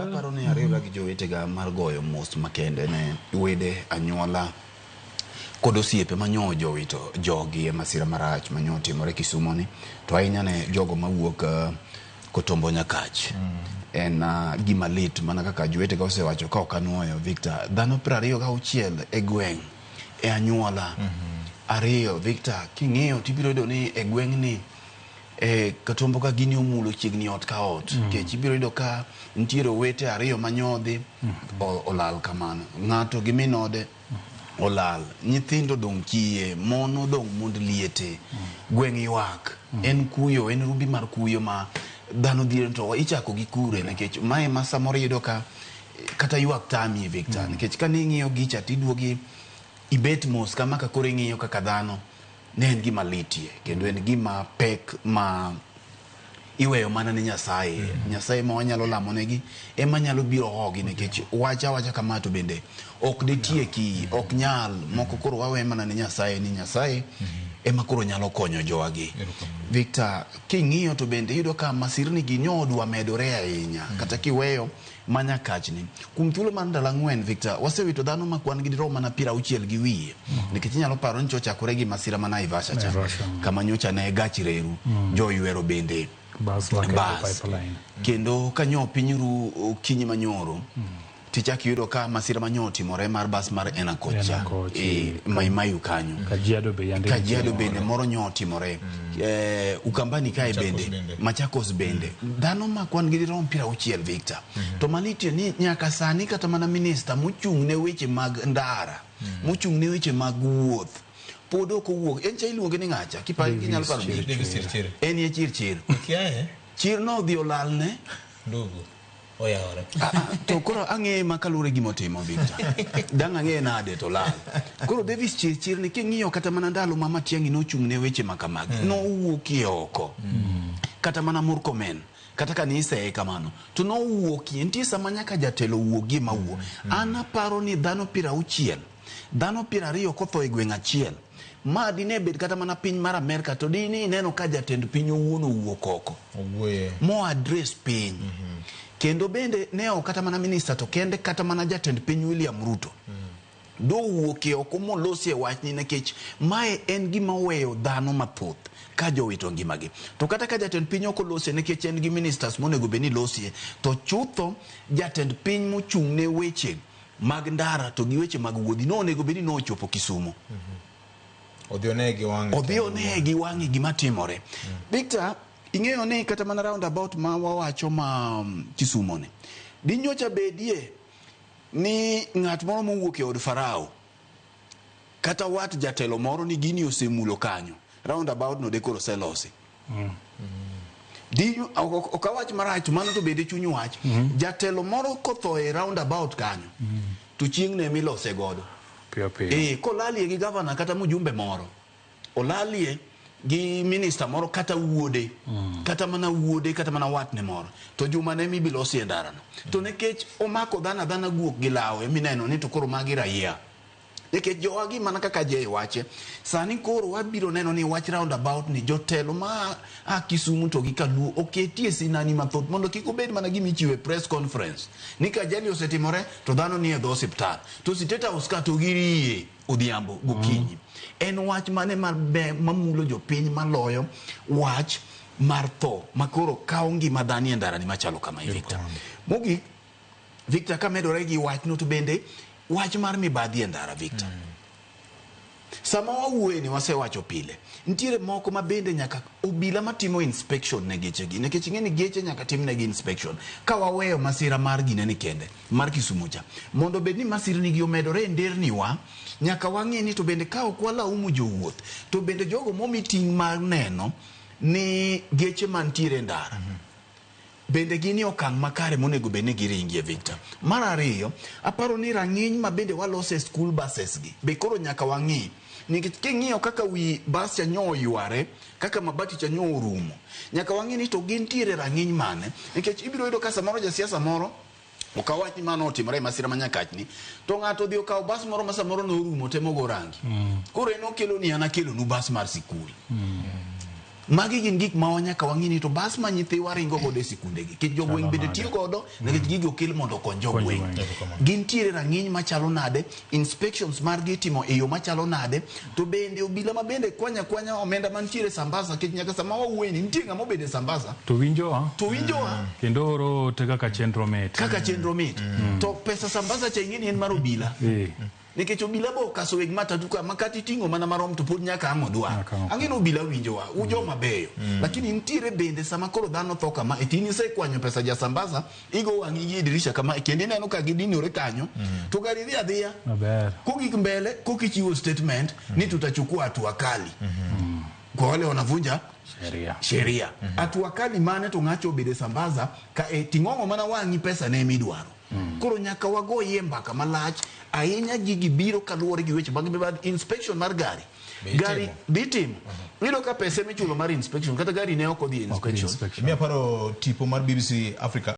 Aparo ni ariwra gi jowetega mar goyo mos makende ne wede anyuola kod osiepe manyo jowito jogi e masira marach manyo otimore Kisumo ni to ahinya ne jogo mawuok Kotombo Nyakach. En gima lit mana kaka jowetega osewacho ka ok anuoyo Victor, dhano 26 e gweng' e anyuola ariyo Victor king'iyo tibiro yudo ni e gweng'ni e Katombo ka gini omulo chiegni ot ka ot nikech ibiro yudo ka nitiere owete ariyo manyodhi olal kamano ng'ato gi min ode olal nyithindo odong' kiye mon odong' mond liete gweng' ywak en kuyo en rumbi mar kuyo ma dhano dhier to ichako gi kure nikech mae ma samoro iyudo ka kata ywak tami Victor nikech ka ning'iyo gicha tiduogi ibet mos kama ka koro ing'iyo kaka dhano ne en gima litie kendo en gima pek ma iweyo mana ne Nyasaye. Nyasaye ma wanyalo lamonegi ema nyalo biro hogi nikech wach awacha kama to bende ok ditieki, ok nyal. Moko koro wawe mana ne Nyasaye ni Nyasaye ema koro nyalo konyo jowagi. Victor, king'iyo to bende iyudo ka masirni gi nyodwa medore ahinya kata kiweyo ma Nyakachni. Kuom thuolo mar ndalo ang'wen, Victor, wasewito dhano ma kwan gi dirom mana 60 gi wiye. Nikech inyalo paro ni chochakore gi masira ma Naivasha cha. Naivasha, mm. Kama nyocha ne gach reru, joywero bende Bas lake bas. pipeline. Kendo kanyo piny ru okinyi manyoro, tichak iyudo ka masira manyo otimore mar bas mar Enacoch cha. Enacoch, Eh, Mai Mahiu kanyo. Kajiado be yande Kajiado nitie bende moro nyo otimore. Ukambani kae Machakos bende, bende. Machakos bende. Dhano ma kwan gi dirom 60 Victor. To malitie ni nyaka sani kata mana minista mochung' ne weche mag ndara, mochung' ne weche mag wuoth, pod ok owuok. En cha iluonge ni ng'acha? Kipa Davis inyalo paro Chirchir. Davis Chirchir. En ye Chirchir. Kiaye Chir no odhi olalne. ndugu oyawore. To koro ang'eye ma kaluwore gi gima otimo Victor. Dang' ang'eye nade to lal. Koro Davis Chirchir ni king'iyo kata mana ndalo ma Matiang'i nochung' ne weche ma kamagi, nowuokie oko. Kata mana Murkomen, kata ka niseye kamano, to nowuokie. Nitie sama nyaka jatelo wuogie ma wuo. An aparo ni dhano 60, dhano 20 kotho e gweng' achiel, ma dine bed kata mana piny mar Amerka to dine ineno ka jatend piny owuon owuok oko. Owuoye. Mo address piny. Kendo bende ne ok kata mana minister to kende kata mana jatend piny William Ruto. Dowuokie oko molosie wachni nikech mae en gima oweyo dhano mathoth ka jowito ngimagi. To kata ka jatend piny ok olosie nikech en gi ministers monego bed ni losie, to chutho jatend piny mochung' ne weche mag ndara to gi weche mag wuodhi nonego bed ni nochopo Kisumo. Odhi one gi wang'e. Odhi one gi wang'e gima timore. Victor, ing'eyo ni kata mana roundabout ma wawacho ma Kisumo ni, dinyocha bedie ni ng'at moro mowuok e od Farao kata wat jatelo moro ni gini osemulo kanyo, roundabout no de koro oselosi. Di ok awach marach, mano to bende chuny wach. Jatelo moro kotho e roundabout kanyo, to chieng' ne milose godo. Piyo piyo. Kolalie gi gavana kata mjumbe moro, olalie gi minista moro kata wuode, kata mana wuode kata mana watne moro, to juma ne mibilosi e ndarano. To nikech omako dhano adhana guok gi lawe mineno ni to koro magi raia. Nikech jowagi mana kaka Jay wache, sani koro wabiro neno ni wach roundabout ni jotelo ma a Kisumu to gi Kaluo oketie sinani mathoth mondo kik obed mana gima ichiwo e press conference ni ka ajali osetimore to dhano nie dho osiptal to State House ka to giriye odhiambo gokinyi. En wach mane mamulo jopiny maloyo wach mar tho makoro kawo ngima dhano e ndarani machalo kama Victor. Mogik Victor kamedore gi wachno to bende wach mar mibadhi e ndara Victor. Sama wawuoye ni wasewacho pile, nitiere moko ma bende nyaka obila matimo inspection ne geche gi, nikech ing'e ni geche nyaka tim negi inspection. Ka waweyo masira mar ginene kende, mar Kisumu cha, mondo obed ni masirni gi omedore e nderni wa, nyaka wang'e ni to bende ka ok walaumu jowuoth, to bende jogo momi ting' mar neno ni geche mantiere e ndara, bende gin e okang' makare monego bed ni giringie Victor. Mar ariyo, aparo ni rang'iny ma bende walose e school buses gi, be koro nyaka wang'i. Nikech king'iyo kaka wi bus cha nyo oyware, kaka mabati cha nyo orumo, nyaka wang'i ni to gintiere rang'iny mane. Nikech ibiro yudo ka samoro jasiasa moro, ok awach ni mano otimore e masira ma Nyakachni, to ng'ato odhi okawo bus moro ma samoro norumo temo go rangi. Koro en okelo ni an akelonu bus mar sikul. Magi gin gik ma nyaka wang'i ni to bas ma nyithiwa ringo godo e sikundegi, nikech jogweng' bende tiyo godo, nikech gigi okel mondo okony jogweng'. Jogweng'. Gintiere rang'iny machalo nade, inspections margi itimo e yo machalo nade, to bende obila ma bende kwanya kwanya omenda mantiere Sambasa, nikech nyaka sama wawuoye ni nitie ng'ama obedo e Sambasa To winjowa to winjowa kendo oro ote kaka chenro mit. Kaka chenro mit to pesa Sambasa cha ing'e ni en mar obila. Nikech obila bo okaso weg matatu ka makati iting'o mana marom to pod nyaka ang' odwar. Nyaka ang' Ang'e ni obila winjowa, u joma beyo. Lakini nitiere bende sama koro dhano tho kama, to in isekwanyo pesa ja Sambasa, igo wang'i gi e dirisha kama, kendo ineno ka gidinore kanyo, to gari dhi adhiya. Maber. Kogik mbele, kokichiwo statement ni tutachukua hatua kali kwa wale wanavunja Sheria. Sheria. Hatua kali mane to ng'acho obedo e Sambaza ka e ting'ong'o mana wang'i pesa ne midwaro. Koro nyaka wagoyie mbaka malach ahinya. Gigi biro kaluwore gi weche mag mibadhi. Inspection mar gari Be gari itimo? dhi timo, iyudo ka pesa michulo mar inspection kata gari ne ok odhi e Ok dhi inspection. inspection. Miya paro tipo mar BBC Africa.